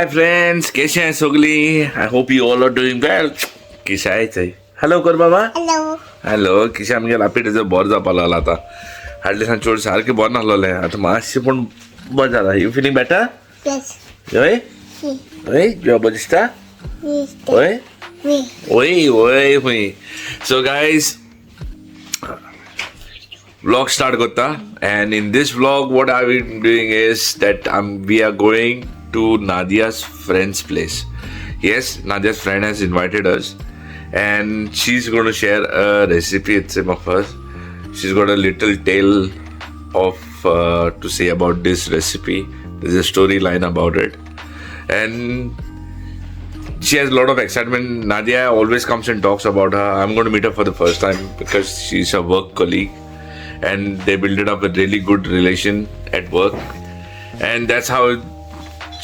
Hi friends, कैसे हैं सगळी? I hope you all are doing well. Kisha आहे. हॅलो कर बाबा. हॅलो. हॅलो किशा. आमगे लापीट बरो जावपा लागला आतां. हाडले सान चोड सारकें बरें नासलोलें, आतां मातशें पूण बरें जालां. You feeling better? Yes. हय हय, जिवा बरें दिसता? हय. मी. ओय ओय हुई. सो गायज, vlog start करता and in this vlog what I will doing is that we are going to Nadia's friend's place. Yes, Nadia's friend has invited us and she's going to share a recipe. It's of us. She's got a little tale of to say about this recipe. There's a storyline about it and she has a lot of excitement. Nadia always comes and talks about her. I'm going to meet her for the first time because she's a work colleague and they built up a really good relation at work. And that's how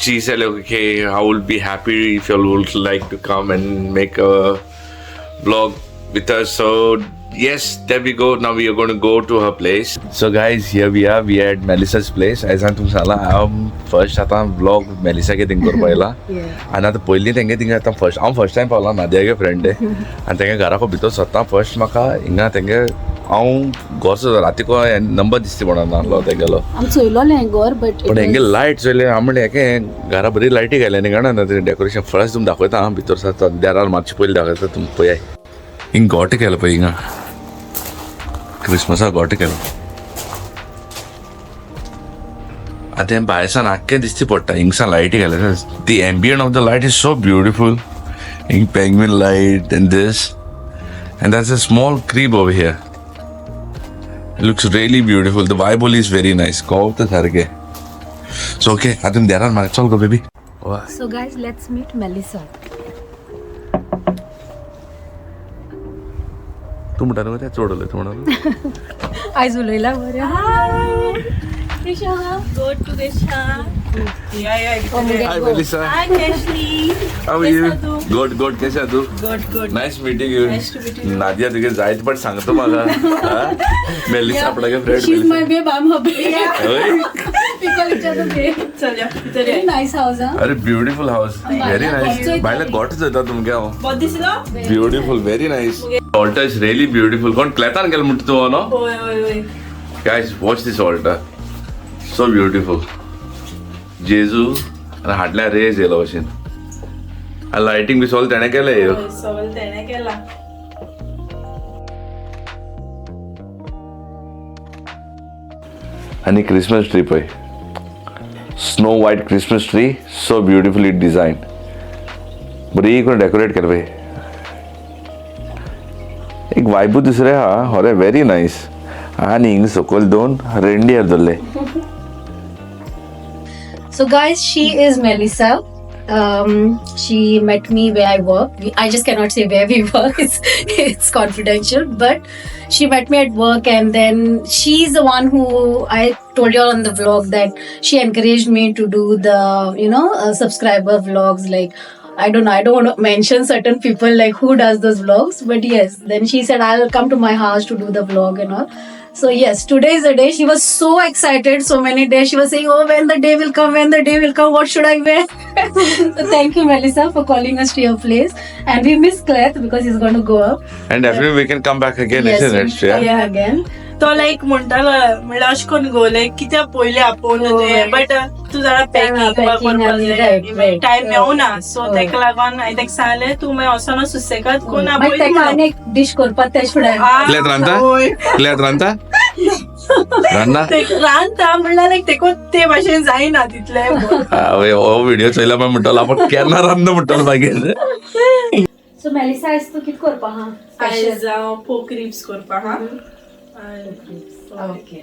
she said, okay, I will be happy if you all would like to come and make a vlog with us. So yes, there we go. Now we are going to go to her place. So guys, here we are. We are at Melissa's place. As हांवें तुमकां सांगलां, हांव first आतां vlog मेलिसागे thing करपा येयला आनी आतां पयलीं तेंगे थिंगा आतां फर्स्ट हांव फर्स्ट टायम पावला नादियागे फ्रेंड आनी तेंगे घराको भितर सरता फर्स्ट म्हाका हिंगा तेंगे हांव घर सुद्दां रातीको नंबर दिसती पडना नासलो तेगेलो. आम चोयलोलें घर बट पण हेंगे लायट चोयले हांव म्हणलें हेके घरा बरी लायटी घायल्या न्ही काणा तें डेकोरेशन. फळाच तुमी दाखयता हांव भितर सरता देरार मातशें पयलीं दाखयता तुमी पळयाय. हिंग गोट केलो पळय हिंगा क्रिसमसाक गोट केलो. आतां हें भायरसान आख्खें दिसती पडटा. हिंगसान लायटी घायल्या. The ambient of the light is so beautiful. Hing penguin light and this and that's a small crib over here. Looks really beautiful. The vibe is very nice. कवता सारकें. सो ओके, आतां तुमी देरान म्हाका चल गो baby. So guys, let's meet Melissa. तूं म्हणटा न्हू तें चड उलय तूं म्हणटा. आयज उलयला बरें. Go to the shop. Yeah. Hi Melissa. Hi, Ashley. How are you? कैसा तू? Good, good. कैसा तू? Good, good. Nice meeting you. Nice to meet you. Nadia तुगे जायत पण सांगतो म्हाका. मेलिसा आपणागे friend. She is my babe, I am her babe. हय. We call each other babe. चल या, भितर व्हेरी या. नायस हाऊस हा. अरे ब्युटिफुल हाऊस, व्हेरी नायस. भायले गोट चोयता तुमगे हांव. बरें दिसलो? Beautiful, very nice. Altar is really beautiful. कोण क्लेतान गेलो म्हणटा तूं न्हू? होय होय होय. Guys, watch this altar. So beautiful. जेजू आनी हाडल्या रेज येयलो भशेन आनी लायटींग बी सगळें तेणें केलें ह्यो. होय, सगळें तेणें केलां. आनी क्रिसमस ट्री पळय, snow white Christmas tree, so beautifully design. बरी करून डेकोरेट केलें पळय. एक वायबू दुसरें आहा हरे, व्हेरी नायस. आनी हिंग सकयल दोन रेंडियर दवरले. So guys, she is Melissa. She met me where I work. I just cannot say where we work. It's confidential. But she met me at work, and then she's the one who I told you all on the vlog that she encouraged me to do the subscriber vlogs. Like, I don't know, I don't want to mention certain people like who does those vlogs, but yes. Then she said I'll come to my house to do the vlog and all. So yes, today is the day. She was so excited. So many days she was saying, "Oh, when the day will come, when the day will come, what should I wear?" So thank you, Melissa, for calling us to your place. And we miss Cleth because he's going to go up. And definitely we can come back again. Yes, isn't it? we'll Yeah. come back again. तो लायक म्हणटालो म्हणल्यार अशें करून गो लायक कित्याक पयलीं आपोवन होय. But तूं जाणा packing packing आनी right. टायम मेवना सो होय. तेका लागून हांवें तेका सांगलें तूं मागीर वचोन सुसेगाद कोण मागीर आपयली ताका म्हणून. आनी एक डिश करपाक तेश फुडें. आ, क्लेत रांदता? होय. क्लेत रांदता? रांदना? तेका रांदता म्हणल्यार लायक तेका ते भाशेन जायना तितलें. हांवें हो व्हिडिओ चोयला मागीर म्हणटलो आपूण केन्ना रांदना म्हणटलो मागीर. सो मेलिसा, आयज तूं कितें करपा आहा स्पेशल? आयज हांव पोक रिब्स करपा हा. ओके,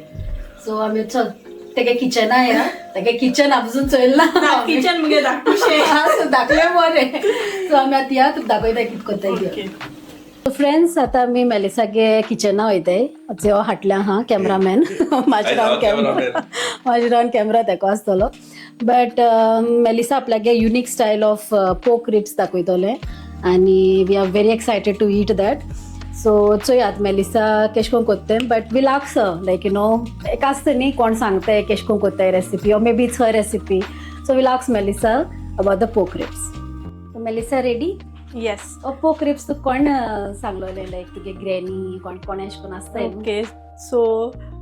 सो आमी चल तेगे किचना या. तेगे किचन अजून चोयला. किचन मुगे धाकटुशें. सो दाखले बरें. सो आमी आतां या, तुका दाखयता कितें करताय ते. ओके. फ्रेंड्स, आतां आमी मेलिसागे किचना वयताय. जो हाटल्या आहा कॅमरामॅन म्हाजे रावन कॅमरा, म्हाजे रावन कॅमरा तेको आसतलो. बट मेलिसा आपल्यागे unique style of pork ribs दाखयतलें आनी we are very excited to eat that. So चोयात Melissa केश कोन कोत्तें. But we'll ask like एक आसता न्ही कोण सांगता केश कोन कोत्ताय recipe or maybe it's her recipe. So we'll ask Melissa. about the pork ribs. So Melissa, ready? Yes. Pork ribs तुका कोण सांगलोलें, लायक तुगे ग्रॅनी कोण कोण अशें कोण आसता न्हू? ओके, सो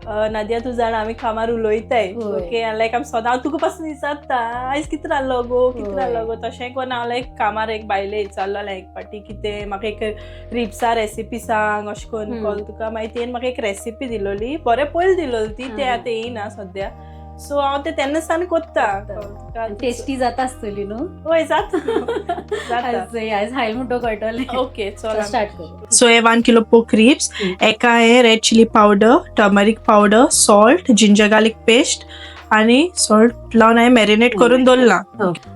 नादिया, तूं जाणा आमी कामार उलयताय. हय. ओके, आनी लायक आमी सदां तुका पासून विचारता, आयज कितें रांदलो गो, कितें हय. रांदलो गो. तशें कोन्न हांव लायक कामार एक बायले विचारलोलें एक पाटी, कितें म्हाका एक रिब्सा रेसिपी सांग अशें करून. कॉल तुका मागीर तेणें म्हाका एक रेसिपी दिलोली, बरें पयलीं दिलोली ती, ते आतां येयना सद्या. सो हांव ते तेन्ना सावन कोत्ता. आनी टेस्टी जाता आसतली न्हू? वय, जाता जाता. आयज हायल म्हणटो कळटलें. ओके, चल. स्टार्ट करूं. सो हे 1 किलो पोर्क रिब्स, एका हे red chilli powder, turmeric powder, salt, ginger garlic paste आनी सॉल्ट लावन हांवें मॅरिनेट करून दवरला.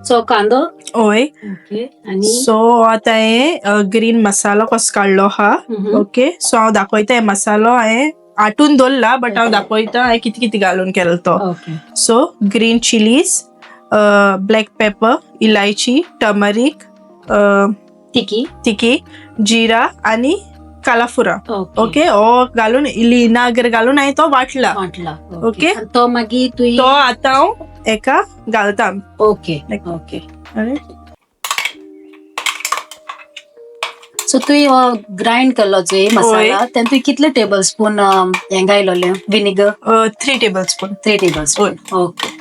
सो कांदो. हय. ओके, आनी सो आतां हे ग्रीन मसालो कसो काडलो आहा. ओके, सो हांव दाखयता, हे मसालो हांवें आटून दवरला, बट हांव दाखयता हांवें कितें कितें घालून केलो तो. So green chillies, black pepper, इलायची, टर्मरीक, तिकी. तिकी, जिरा आनी कालाफुरा. ओके, हो घालून इल्ली विनागर घालून हांवें तो वाटला. वांटला. ओके. आनी तो मागीर तुवें तो आतां हांव एका घालता. ओके. सो तुवें ग्रायंड केल्लो चोय मसाला, तेन्ना तुवें कितले टेबल स्पून हें घायलोलें vinegar? 3 tablespoon. 3 tablespoon, okay.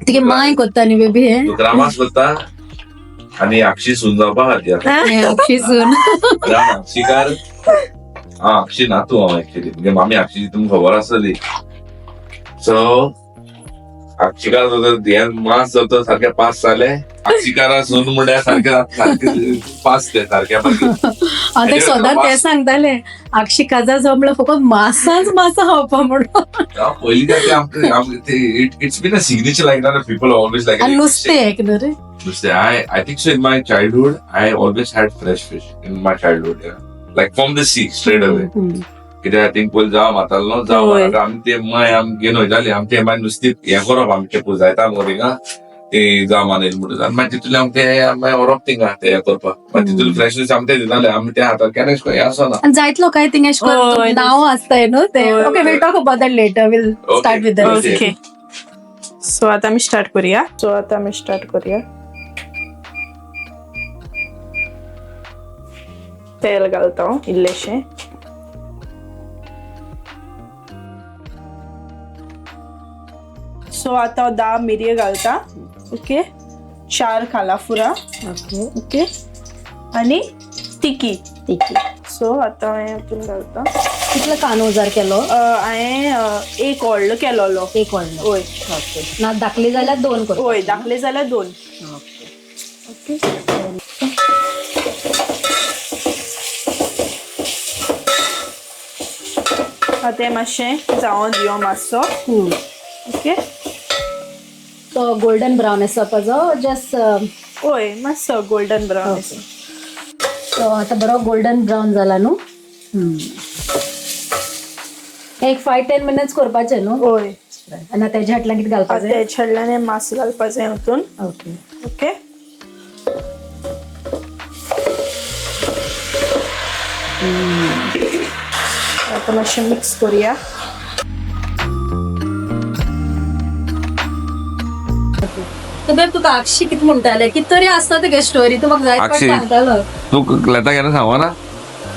तुगे मांय कोत्ता न्ही बेबी हें? ग्रामास करता आणि आक्षी सून जावपा खातीर. शिजून. आक्षीकार, हा, आक्षी नातू हांव एक्चुअली. म्हणजे मामी आक्षी तुमकां खबर आसतली. सो आक्षीकार जाता, हें मास जाता सारखे पास जाले. आक्षीकारा सून म्हणल्यार सारखे सारखे पास ते सारखे मागीर. हांव तेका सदांच तें सांगतालें, आक्षी काजार जावं म्हणल्यार फकत मासाच मासा खावपा म्हणून. पयलीं ते आमकां it's been a signature, like people always like आनी नुस्तें एक न्हू रे. नुस्तें. I think so in my childhood I always had fresh fish in my childhood, like from the sea straight away. कित्याक I think पयलीं जावं म्हातारलो जावं आमी ते माय आम घेवन वयताली, आमचे ते मागीर नुस्तें हें करप, आमचें पुजायता मगो थिंगा ते जावं मानेल म्हणून. आनी मागीर तितूंतलें आमकां ते मागीर व्हरप थिंगा ते हें करपाक. मागीर तितूंतलें फ्रेश नुस्तें आमकां ते दिताले, आमी ते हातार केन्ना हें आसना. आनी जायत लोकांक थिंगा अशें करून नांव आसताय न्हू ते. Okay, we'll talk about that later, we'll start with the okay, so आतां आमी स्टार्ट करूया. सो आतां आमी स्टार्ट करूया. तेल घालता हांव इल्लेशें. सो आतां हांव 10 मिरयो घालता. ओके, चार कालाफुरां. ओके, आनी तिकी. तिकी. सो आतां हांवें हातून घालता. कितलो कांदो जार केलो? हांवें एक व्हडलो केलोलो. एक व्हडलो. हय. ओके, ना धाकले जाल्यार दोन करपाचे? हय, धाकले जाल्यार दोन. ओके. ओके, आतां तें मातशें जावं दियो मातसो. ओके. तो गोल्डन ब्रावन आसा पाजो जस्ट. हय, मातसो गोल्डन ब्रावन. ओके, सो आतां बरो गोल्डन ब्रावन जाला न्हू. एक 5-10 मिनट्स करपाचें न्हू? हय. आनी आतां तेज्या हाटल्यान कितें घालपाक आतां जाय? तेच्या हाडल्यान मास घालपा जाय हितून. ओके. ओके. आतां मातशें मिक्स करुया. तर बेब, तुका आक्षी कितें म्हणटाले? कित तरी आसता तुगे स्टोरी, तूं म्हाका जायत फावट आक्षी. सांगतालो. तूं लता केन्ना सांगना?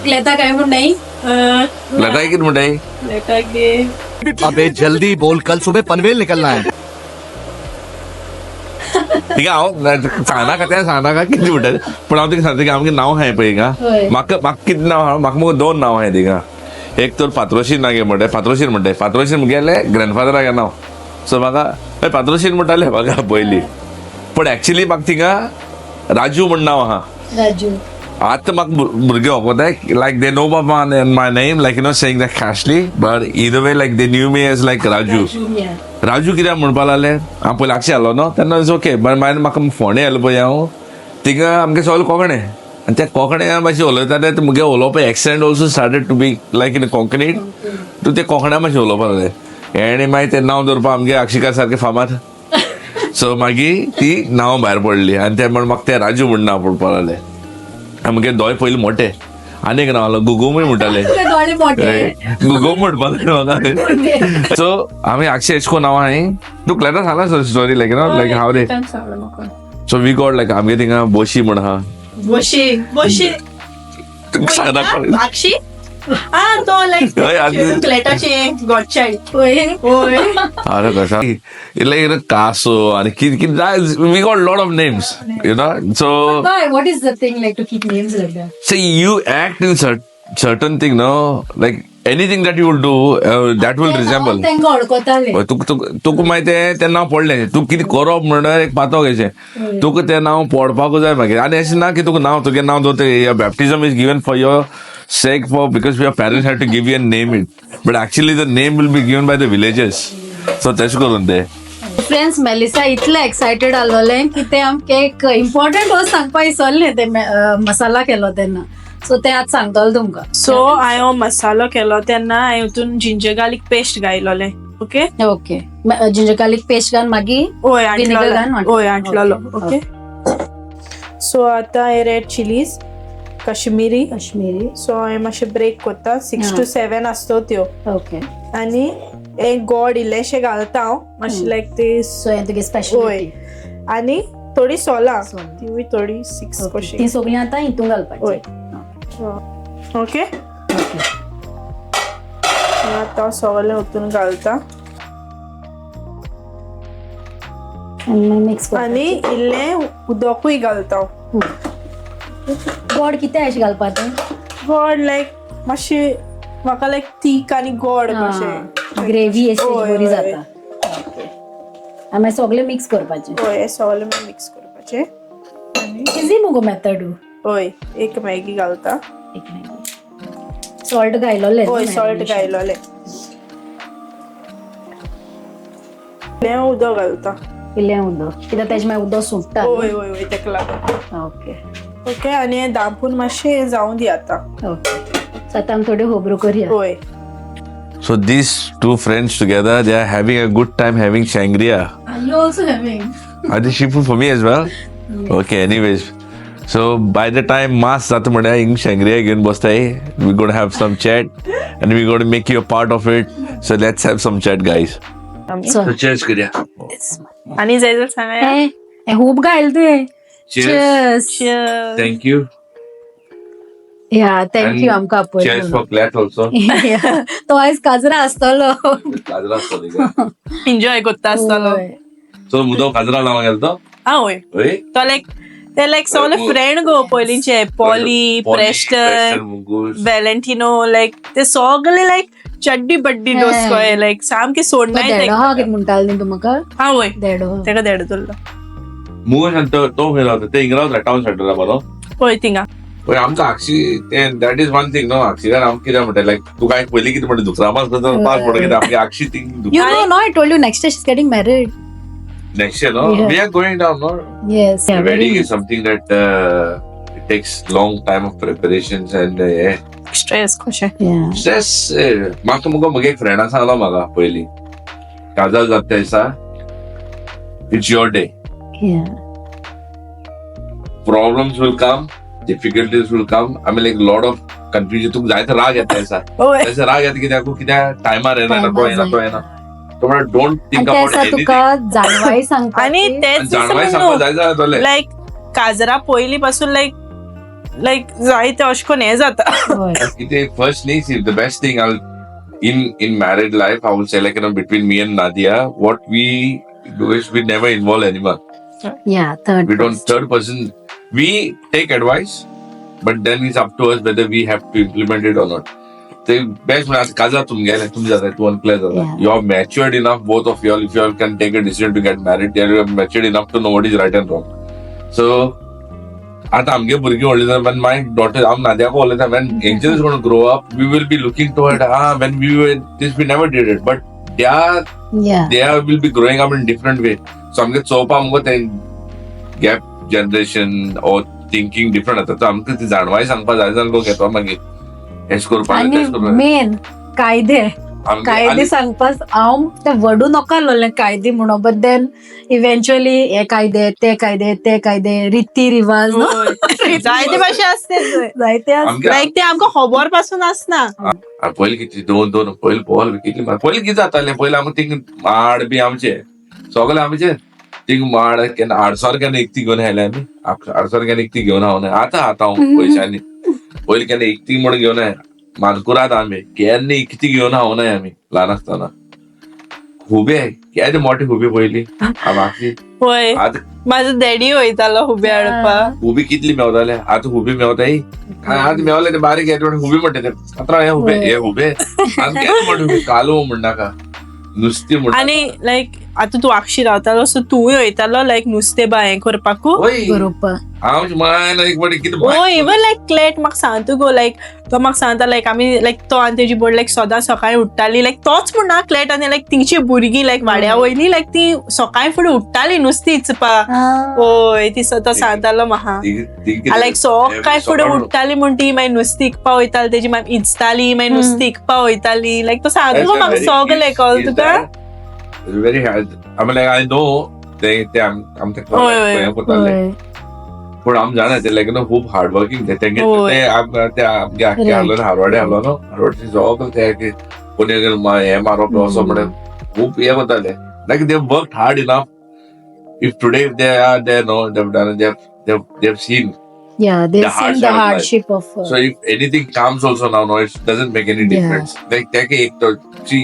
लता काय म्हूण नाही. लता कितें म्हणटाय? लता गे. अबे जल्दी बोल, कल सुबह पनवेल निकलना है. थिंगा हांव सांगनाका, तें सांगनाका कितें म्हणटा, पूण हांव तुका सांगता की आमगे नांव आहाय पळय हिंगा. हय. म्हाका म्हाका कितें नांव आहा? म्हाका मगो दोन नांव आहाय थिंगा. एक तर पात्रोशीन नागे म्हणटाय, पात्रोशीन म्हणटाय. पात्रोशीन मुगेले ग्रँडफादरागे नांव. सो म्हाका हय पात्रोशीन म्हणटाले म्हाका पयलीं, पूण एक्चुली म्हाका थिंगा राजू म्हण नांव आहा. राजू. आतां म्हाका भुरगे वळखताय, like they know my my name, like you know saying that casually, but either way like they knew me as like Raju. Raju कित्याक म्हणपाक लागले, हांव पयलीं आक्षी आसलो न्हू तेन्ना is okay, but मागीर म्हाका फोंडें आयलो पळय हांव, थिंगा आमगे सगळे कोंकणे आनी ते कोंकणे मातशें उलयताले, ते मुगे उलोवपा accent also started to be like in Konkani. तूं ते कोंकण्या मातशें उलोवपाक लागले आनी मागीर तें नांव दवरपा आमगे आक्षीकार सारकें फामाद. सो मागीर ती नांव भायर पडली आनी ते म्हण म्हाका ते राजू म्हण नांव पडपाक लागले. आमगे दोळे पयलीं मोटे, आनी एक नांव आसलो गुगोमूय म्हणटाले. तुगे दोळे मोठे. गुगो म्हणपाक लागले म्हाका. सो आमी आक्षे एश कोन नांव हांवें तूं क्लॅरा सांगला story, like you know, like how they so we got like आमगे थिंगा बोशी म्हण आहा. बोशी बोशी. तुका सांगता. आक्षी आ तो लायक हय, आक्षी. क्लेटाचे गॉडचायल्ड. होय. होय. अरे कसा लायक कासो आनी कितें कितें जाय, we got lot of names, you know, so Why? What is the thing like to keep names like that? See, you act in certain thing, no? Like anything that you will do, that will resemble. तांकां अडकताले. हय, तुका मागीर तें तें नांव पडलें, तूं कितें करप म्हणल्यार एक पातो कशें तुका तें नांव पडपाकूच जाय मागीर. आनी अशें ना की तुका नांव तुगे नांव दवरता, baptism is given for your sake, for because your parents have to give you name it, but actually the name will be given by the villages, so तशें करून ते. फ्रेंड्स, मेलिसा इतलें एक्सायटेड आसलोलें की ते आमकां एक इम्पॉर्टंट वस्त सांगपा विसरलें, ते मसाला केलो तेन्ना. सो ते आज सांगतलो तुमकां. सो हांवें हो मसालो केलो तेन्ना हांवें हितून जिंजर गार्लिक पेस्ट घायलोलें, okay. Okay, ginger garlic paste घाल मागीर हय. Vinegar घाल. आटलोलो. हय, आटलोलो. ओके, सो आतां हे red chillies Kashmiri. Kashmiri. So हांवें मातशें ब्रेक करता, 6 टू 7 आसतो त्यो. ओके. आनी एक गोड इल्लेशें घालता हांव मातशें, लायक ते. सो हें तुगे हय. स्पेशलिटी. आनी थोडी सोलां. सोलां. तिवूय थोडी 6 कशी. ती सगळीं आतां हितून घालपाची. हय. ओके, आतां सगळें ओतून घालता. आनी मागीर मिक्स. आनी इल्लें उदकूय घालता हांव. गोड कितें अशें घालपा तें? गोड लायक मातशें म्हाका लायक तीक आनी गोड कशें. ग्रेवी अशी हय, बरी हय. जाता. ओके, आनी मागीर सगळें मिक्स करपाचें. हय, हें सगळें मागीर मिक्स करपाचें. इजी मुगो मेथड. हय, एक मॅगी घालता. एक मागीर सॉल्ट घायलोलें. हय, सॉल्ट घायलोलें. इल्लें उदक घालता. इल्लें उदक कित्याक तेजें मागीर उदक सुकता. हय हय हय, तेका लागून. ओके. ओके, आनी हें धांपून मातशें जावं दी आतां. ओके, सो आतां आमी थोड्यो खबरो करया. हय. So these two friends together, they are having a good time having sangria. You also having. Are they food for me as well? Okay, anyways. So by the time mass जाता म्हळ्यार हिंग sangria घेवन बसताय, we gonna have some chat and we gonna make you a part of it. So let's have some chat, guys. So So cheers करया. आनी जाय जाल्यार सांगाया. हें खूब घायल तुवें. Cheers. Cheers. Thank you. Yeah, thank you आमकां Cheers आपयलें. for Clat also. तो आयज काजरा आसतलो. काजरा आसतो तिका. एन्जॉय करता आसतलो. हय. So मुदो काजरा लावंक गेलो तो? आ हय. हय? तो लायक ते लायक सगळे फ्रेंड गो पयलींचे, पॉली, प्रेस्टन, मुगूस. वेलेंटिनो, लायक ते सगळे लायक चड्डी बड्डी दोस्त कहे, लायक सामके तो सोडनाय. देडो हा कितें म्हणटालो न्ही तूं म्हाका? हा वय. देडो. तेका देडो धरलो. मुगूस आनी तो तो खंय रावता? ते हिंगा रावता टावन सेंटरा बरो. हय, थिंगा. पळय आमकां आक्षी तें, that is one thing न्हू, आक्षीकार आमकां कितें म्हणटा, लायक तुका हांवें पयलीं कितें म्हणटा, दुसरा मास करता पास पडटा कितें आमगे आक्षी thing. You know, no, I told you next year she's getting married. Next year no. Yeah. We are going down no. Yes. Yeah, very Wedding is something that it takes long time of preparations and stress कशें. Yeah. Stress. म्हाका मुगो म्हगे एक फ्रेंडा सांगलो म्हाका पयलीं, काजार जाता त्या दिसा it's your day. Problems will come, difficulties will come, I mean like lot of confusion, तुका जायते राग येता दिसा. हय. तशें राग येता कित्याक कित्याक टायमार येना, तो येना, तो येना. तो म्हणटा don't आनी थिंक त्या अबाउट दिसा एनीथिंग. तुका जाणवाय सांगता. आनी तेच जाणवाय सांगपाक जाय जातलें. लायक काजरा पयलीं पासून लायक लायक जायते अशें करून हें जाता. कितें फर्स्ट न्ही, see the best thing I in married life I would say, like you know, between me and Nadia, what we do is we never involve anyone. Yeah, third. We don't third person. We take advice, but then it's up to us whether we have to implement it or not. ते best म्हणल्यार काजार तुमगेलें, तुमी जाता, तूं unclear जाता. Yeah. You are matured enough, both of you, if you all can take a decision to get married, you are matured enough to know what is right and wrong. So आतां आमगे भुरगीं व्हडलीं जाता, when my daughter, हांव नाद्याकू उलयता, when Angel is gonna grow up, we will be looking toward, ah, when we were this, we never did it, but they are they are will be growing up in different way. So आमगे चोवपा मुगो ते gap generation or thinking different जाता. So आमकां ती जाणवाय सांगपा जाय जाल्यार लोक येता मागीर हें करपाक जाय, आनी तें करपाक जाय. मेन कायदे. कायदे सांगपास हांव ते वडू नका आसलोलें कायदे म्हणून, बट then eventually हे कायदे ते कायदे ते कायदे रिती रिवाज न्हू? होय. जायते भाशे आसते जायते आस- आमगे लायक ते आमकां खबर पासून आसना. पयलीं कितली दोन दोन पयलीं बॉल बी कितली मार पयलीं कितें जातालें, पयलीं आमकां थिंग माड बी आमचे सगळे आमचे थिंग माड केन्ना आडसर केन्ना इकती घेवन आयले आमी, आडसर केन्ना इकती घेवन हांव आतां आतां हांव पयशांनी, पयलीं केन्ना इकती म्हणून घेवन आय मानकुराद आंबे केन्ना इकती घेवन हांव नाय आमी ल्हान आसतना. खुबे केदे मोठे खुबे पयलीं आमी होय, आतां म्हाजो डॅडी वयतालो हुबे हाडपाक. हुबी कितली मेवताले, आतां हुबी मेवताय, आतां मेवले ते बारीक येता हुबी म्हणटा ते, आतां हे हुबे हे हुबे आतां केन्ना म्हणटा हुबे कालवो म्हणनाका नुस्तें म्हणटा. आनी लायक आतां तूं आक्षी रावतालो सो तूंय वयतालो लायक नुस्तें बा हें करपाकू. वय बरोबर. आमच्या मायन एक फावटी कितें ओ इवन लायक क्लॅट म्हाका सांगता गो, लायक तो म्हाका सांगता लायक आमी लायक तो आनी तेजी बोर्ड लायक सदां सकाळी उठ्ठाली, लायक तोच म्हणना क्लॅट आनी लायक तिंगची भुरगीं लायक वाड्या वयली लायक ती सकाळी फुडें उठ्ठाली नुस्तीं इचपा. हय, ती तो सांगतालो म्हाका लायक सकाळी फुडें उठ्ठाली म्हण ती मागीर नुस्तीं इकपा वयताली, तेजी मागीर इचताली, मागीर नुस्तीं इकपा वयताली, लायक तो सांगता गो म्हाका सगळें कळ्ळें तुका. Very hard. I mean, like, I know ते ते आमचे होय, होय. हें करताले, पूण आम जाणा ते लायक न्हू खूब हार्ड वर्किंग ते तेंगे. होय. ते ते आमगे आख्खे आहलो न्हू, हारवाडे आहलो न्हू, हारवाडे सगळे ते कोणी हें मारप असो म्हणून खूब हें करताले. Like they work hard enough. If today they are they know they done, they have seen Yeah, they the hard seen the side of life. Hardship of So if anything comes also now, no, it doesn't make any difference. Like that, ek to, see,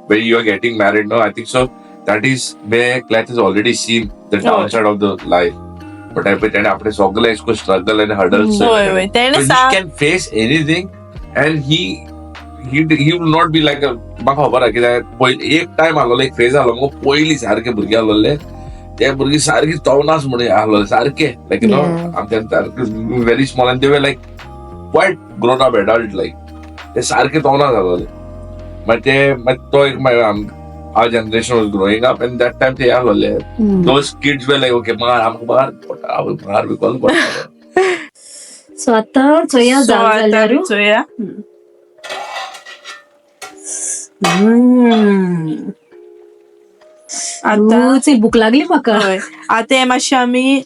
when you are getting married, no, I think so. That is where Clat has already seen the downside of the life. But I pretend आपने सगळे इसको struggle and hurdles. होय होय, तेणें So he सांग can face anything, and he will not be like a म्हाका खबर आहा कित्याक पयलीं एक टायम आहलोलो, एक फेज आहलो मुगो, पयलीं सारके भुरगे आहलोले, ते भुरगे सारके तवनास म्हणून आहलोले सारके, लायक you know आमच्या सारके very small and they were like quite grown up adult, like ते सारके तवनास आहलोले. मागीर ते मागीर तो एक मागीर our generation was growing up and that time ते आहलोले, those kids were like okay मार आमकां मार पोटा आवय मार बी कोल पोटा. सो आतां चोया सो जाल आतां जाल्यार चोया. आतां रुची भूक लागली म्हाका. हय, आतां हें मातशें आमी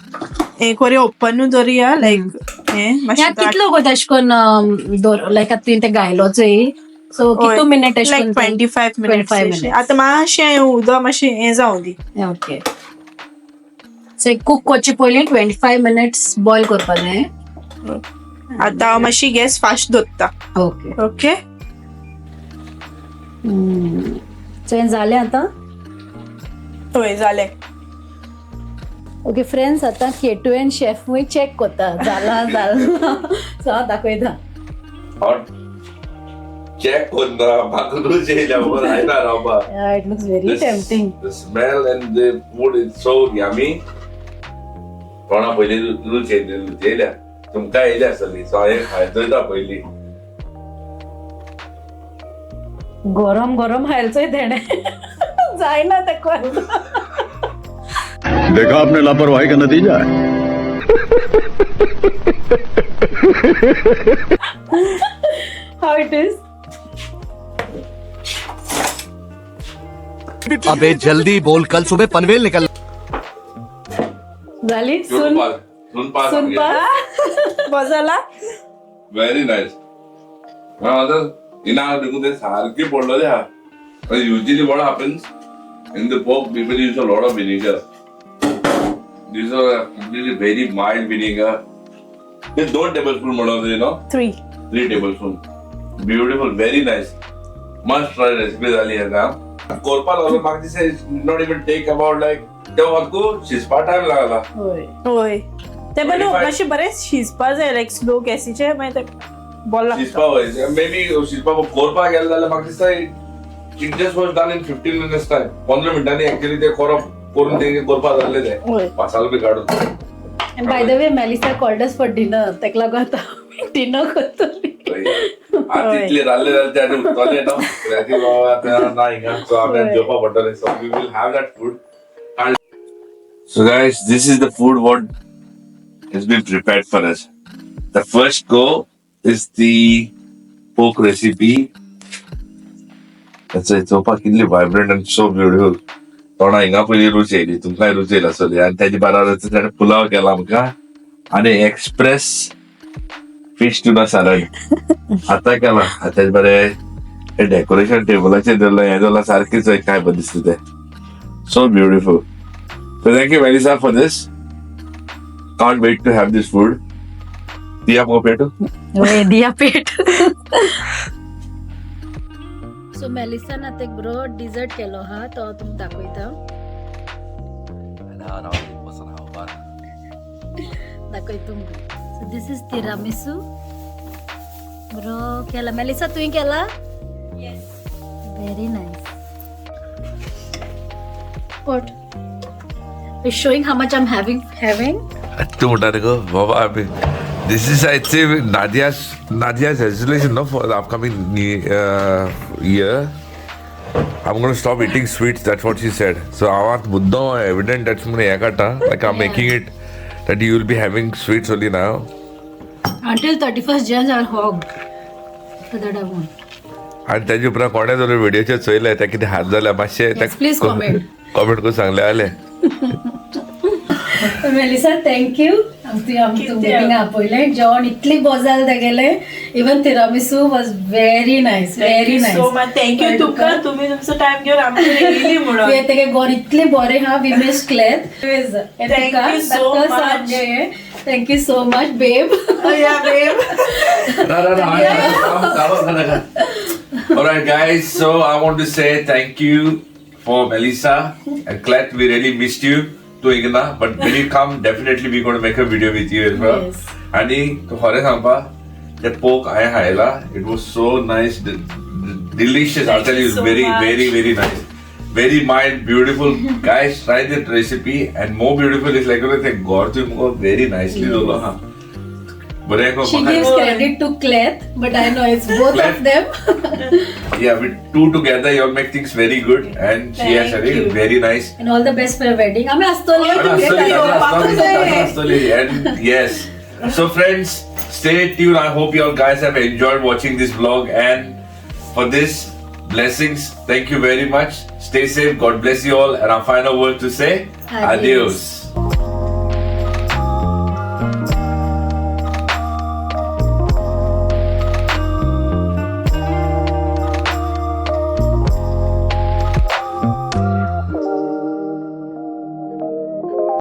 हें करूया, ओपनूच दवरुया लायक हें ह्या मातशें कितलो गो तेश कोन लायक आतां तुवें तें गायलो चोय, सो कितू मिनट एश लायक कोन 25 मिनट्स. 25 minutes. आतां मातशें हें उदक मातशें हें जावं दी. ओके, सो कुक करचे पयलीं 25 मिनट्स बॉयल करपा जाय. आतां हांव मातशी गॅस फास्ट दवरता. ओके. ओके. सो हें जालें आतां. हय, जालें. ओके फ्रेंड्स, आतां केटू एंड शेफूय चॅक करता जाला जाला, सो हांव दाखयता. चॅक कोन्ना म्हाका रूच येयल्या बगर आयना रावपा. It looks very tempting. The smell and the food is so yummy. तोंडा पयलीं रूच येयली, रूच येयल्या तुमकां येयल्या आसतली, सो हांवें खायत चोयता पयलीं. गरम गरम खायचोय तेणें जायना तेका. देखा आपने लापरवाही का नतीजा है. How it is? अबे जल्दी बोल, कल सुबह पनवेल निकल जाली सून सुनपास. सुनपास. बरो जाला. Very nice. आतां इना देखून ते सारके पडलेले आहा. Usually what happens in the pork, people use a lot of vinegar. This is completely very mild vinegar. ते 2 टेबलस्पून म्हणून you know 3. 3 tablespoon. Beautiful, very nice. Must try recipe जाली आता. कोरपा लागलो म्हाका दिसता not even take about like ते म्हाका शिजपा टायम लागला. हय. हय, ते पण 25. मातशें बरें शिजपा जाय लायक स्लो गॅसीचेर, मागीर ते बरो लागता. शिजपा वय मे बी शिजपा कोरपा गेले जाल्यार म्हाका दिसता it just was done in 15 minutes time. 15 मिनटांनी एक्चुअली ते कोरप करून ते कोरपा जाल्ले ते हय. मसालो बी काडून. And by the way, Melissa called us for dinner. तेका लागून आतां डिनर करतली. आतां इतले रांदले जाल्यार ते आतां उरतले न्हू, बाबा आतां ना हिंगा, सो आमी आतां जेवपा पडटलें, so we will have that food. So guys, this is the food what has been prepared for us. The first go is the pork recipe. चोवपाक कितली वायब्रंट आनी सो ब्युटिफूल. तोंडा हिंगा पयली रुच येयली, तुमकांय रुच येयली आसतली. आनी तेजे बराबर ताणें पुलाव केला आमकां आनी एक्सप्रेस फिश ट्युना सॅलड आतां केला. आनी तेजे बरें हे डेकोरेशन टेबलाचेर दवरलां, हें दवरलां, सारकें चोय काय बरें दिसता तें. So beautiful. So thank you, Melissa, for this. Can't wait to have this food. दिया मुगो प्लेटू. दिया पेट. सो मेलिसान आतां एक बरो डिजर्ट केलो आहा, तो हांव तुमकां दाखयता. दाखयता तुमकां. So this is tiramisu. बरो केला मेलिसा, तुवें केला? Very nice. What? It's showing how much I'm having. तूं म्हणटा न्ही गो बाबा, this is, I say, Nadia's resolution, no, for the upcoming year. I'm going to stop eating sweets. That's what she said. So हांव आतां मुद्दम evident that's म्हणून हें काडटा. Like, I'm making it that you will be having sweets only now. Until 31st Jan, I'll hog. So that I won't. आनी तेजे उपरांत कोणें जर व्हिडियोचेर चोयलें, ते कितें हात जाल्यार मातशें Yes, please comment. Comment करून सांगलें जालें. Melissa, thank you. तुवें आमकां मिटींग आपयलें. जेवण इतली बरें जालें तेगेलें. Even tiramisu was very nice, very nice. So much thank you तुका, तुम्ही तुमचो टायम घेवन आमकां येयली म्हणून. तुवें तेगे गोर इतली बरें हा. We miss क्लेथ. Thank you so much. Thank you so much, babe. Yeah, babe. No, no, no. All right, guys. So I want to say thank you for Melissa and Clet. We really missed you doing na, but when you come, definitely we're going to make a video with you as well. Yes. आणि खरें सांगपा, ते पोक हांवें खायला, it was so nice, delicious. I tell you, so very much. Very, very nice, very mild, beautiful. Guys, try that recipe. And more beautiful is like ते गोर तुवें मुगो व्हेरी नायसली दवरलो हा, बरें गो. She gives credit to Cleth, but I know it's both of them. Yeah, with two together, you'll make things very good. And she has Thank a you. Very nice. And all the best for your wedding. आमी आसतोली. आसतली, आसतली, आसतली. And yes. So friends, stay tuned. I hope you all guys have enjoyed watching this vlog. And for this, blessings. Thank you very much. Stay safe. God bless you all. And our final word to say, Adios. Adios.